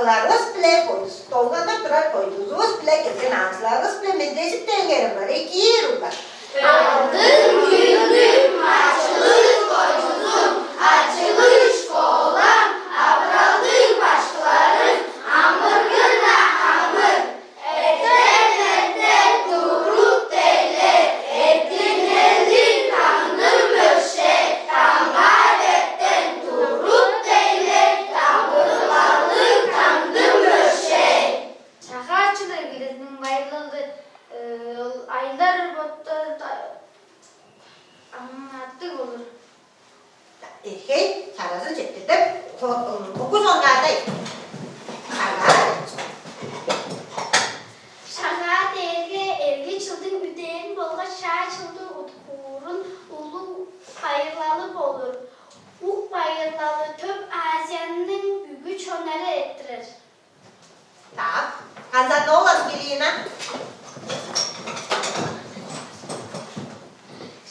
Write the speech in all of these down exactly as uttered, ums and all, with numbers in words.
Чаңчылдарывыс-биле, бойдус долгандыр турар бойдузувус-биле келген аалчыларывыс-биле мендежип келгеним бар, экии, уруглар. Алдын хүннүң ачылыг бойдузум, ачылыг школам, авыралдыг башкыларым, амыргын-на амыр. Эртен-эртен туруп дейлер, эртинелиг таңдым өршээ, таңгаар эртен туруп дейлер, таңдырылалыг таңдым өршээ. Шагаа чыл эргелелиниң байырлалы, э, ол айылдар боттар аңнаттыг болур. Эрхей чаразын четтиртип, хо-, м, хокус оңгаадай. Шагаа. Шагаа дээрге эрги чылдың үдээрин болгаш чаа чылдың уткуурун улуг байырлалы болур. Ук байырлалы Төп Азияның бүгү чоннары эрттирер. Так, Канзанова Ангелина.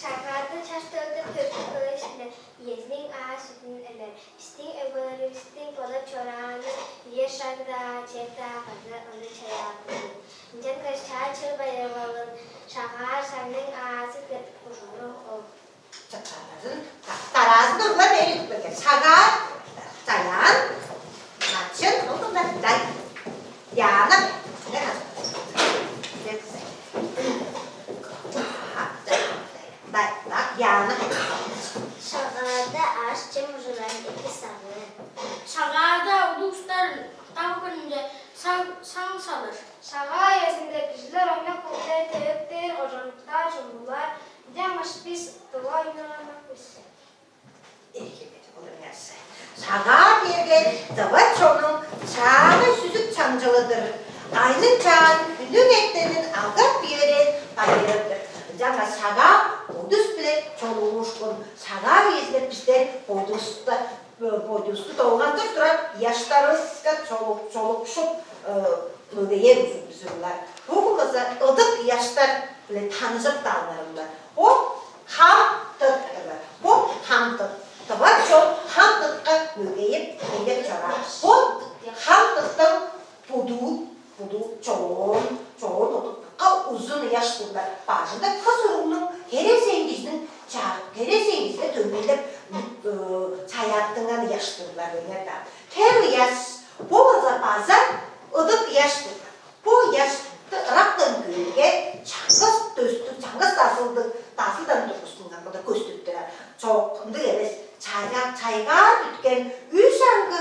Шагаада чаш төрдү төрдү кылыышында иезиниң аас сүтүн эмер. Бистиң өгбелеривистиң бодап чорааны үе шагда, чер-даа база ону чаяалдыг. Ынчангаш чаа чыл байырлалын шагаар сагның аазы деп ужуру ол. Чаптаазын, дараазын уруглар бээр үтүп келген. Шагаар, Чаян, Начын, ол мында, дай. Яна, не хат? Дай, дай, Яна. Шагаада аш чем ужуран эки сагны. Шагаада улустар тав күнүнде саң, саң салыр. Шагаа үезинде кижилер ойнак бүрүлээр, тевектээр, ожанктаар, чумулаар. Ынчангаш бис дыва ойнанмак бис. Эргелер, олар ясы. Шагаа дээрге дыва чоннуң чаагай сүзүк чаңчылы-дыр. Айның чаан, хүннүң эртенин алгап биерээр байыры-дыр. Ынчангаш шагаа бодус-биле чолуушкун, шагаа үезинде бистер бодуста, бодусту долгандыр турар ыяштарывыска чолук, чолукшуп, э, мөгеер ужурлуг бис, уруглар. Бөгүн база ыдык ыяштар-биле таныжып каалыңар, уруглар. Бо хам-тыт, бо хам-тыт. Тыва чон хам-тытка мөгейип, мөгеп чораан. Бо хам-тыттың будуу, будуу чоон, чоон удукка узун ыяш-тырлар. Бажында кыс уругнуң, херээжен кижиниң ча-, херээжен кижиге дөмейлеп, э, чаяаттынган ыяш-тырлар, көрүңер даан. Хер ыяш, бо болза база ыдык ыяш-тырлар. Бо ыяшты ырактан көөрге, чаңгыс дөстүг, чаңгыс дазылдыг, дазылдан тургустунган кылдыр көстүп турар. Чок, ындыг эвес, чайга-, чайгаар бүткен үш аңгы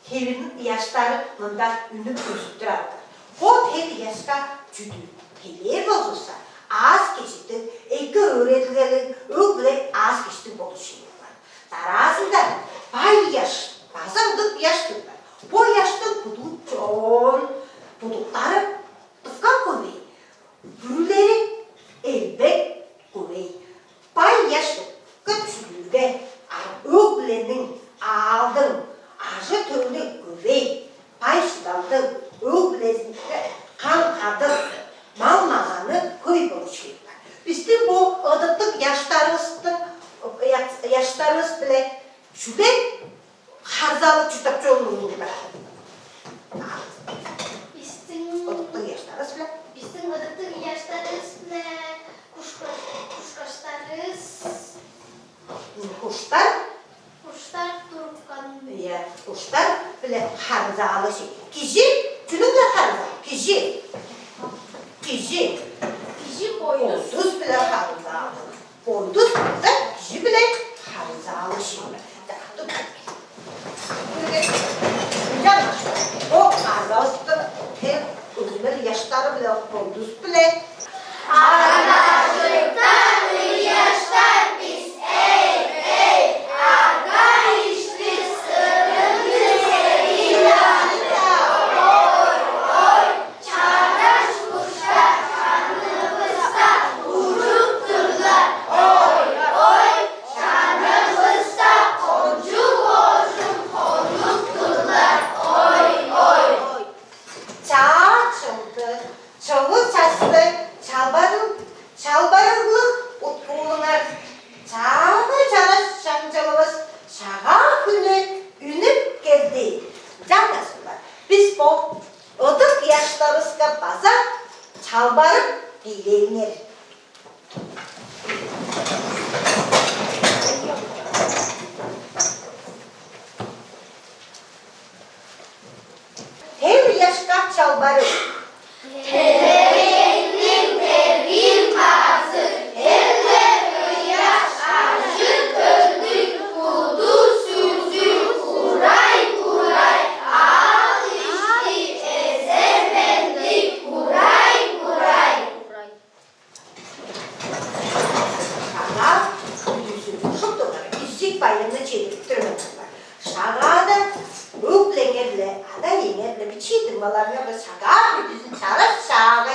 хевирниң ыяштары мында үнүп көстүп турар-дыр. Бо хер ыяшка чүдү хевээр болзувусса, аас-кежиктиг, эки өөредилгелиг, өг-бүле аас-кежиктиг болур чүве-дир. Дараазында бай ыяш, база ындыг ыяш-тыр. Бо ыяштың будуу чоон, будуктары дыка көвей, бүрүлери элбек көвей. Бай ыяш дыка чүдүүрге, а, өг-бүлениң, аалдың ажы-төлү көвей, бай-шыдалдыг, өг-бүлезинге каң-кадык, мал-маганы хөй болур чүве-дир. Бистиң бо ыдыктыг ыяштарывыстың, ыяш-, ыяштарывыс-биле чүге харылзаалыг чурттап чоруурул-дур? Бистиң ыдыктыг ыяштарывыс-биле. Бистиң ыдыктыг ыяштарывыс-биле кушка-, кушкаштарывыс. Куштар. Куштар турупкан. Ийе, куштар-биле харылзаалыг чүве. Кижи чүнүң-биле харылзаалыг? Кижи. Кижи. Кижи бойдус. Бойдус-биле харылзаалыг. Бойдус болза кижи-биле харылзаалыг чүве. Бо аргавыстың хем өзүнүң ыяштары-биле, бойдус-биле. Аргажыктар, ыяштар бис, эй, эй, арга ишти сырын. Ой, ой, чараш куштар чанывыста уруп турлар. Ой, ой, чанывыста кончуг оожум хонуп турлар. Ой, ой. Чаа чылды, чылыг часты, чалбарыл-, чалбарыглыг уткуулуңар. Чаагай чараш чаңчылывыс Шагаа хүнү үнүп келди. Чаңгыс-ла, бис Чалбарып, бийлээңер. Тер ыяшка чалбарып. Тевегенниң тергиин базы, эрлер ыяш ажы-төлдүг, куду-сүзүг, курай-курай, аал-ишти эзермендиг, курай-курай. Шагаа, күдүзү шуптуңар изиг байырны чедирип тур мен. Шагаада өглеңер-ле, ада-иеңер-ле, бичии дуңмаларыңар-биле шагаа күдүзүн чараш чаагы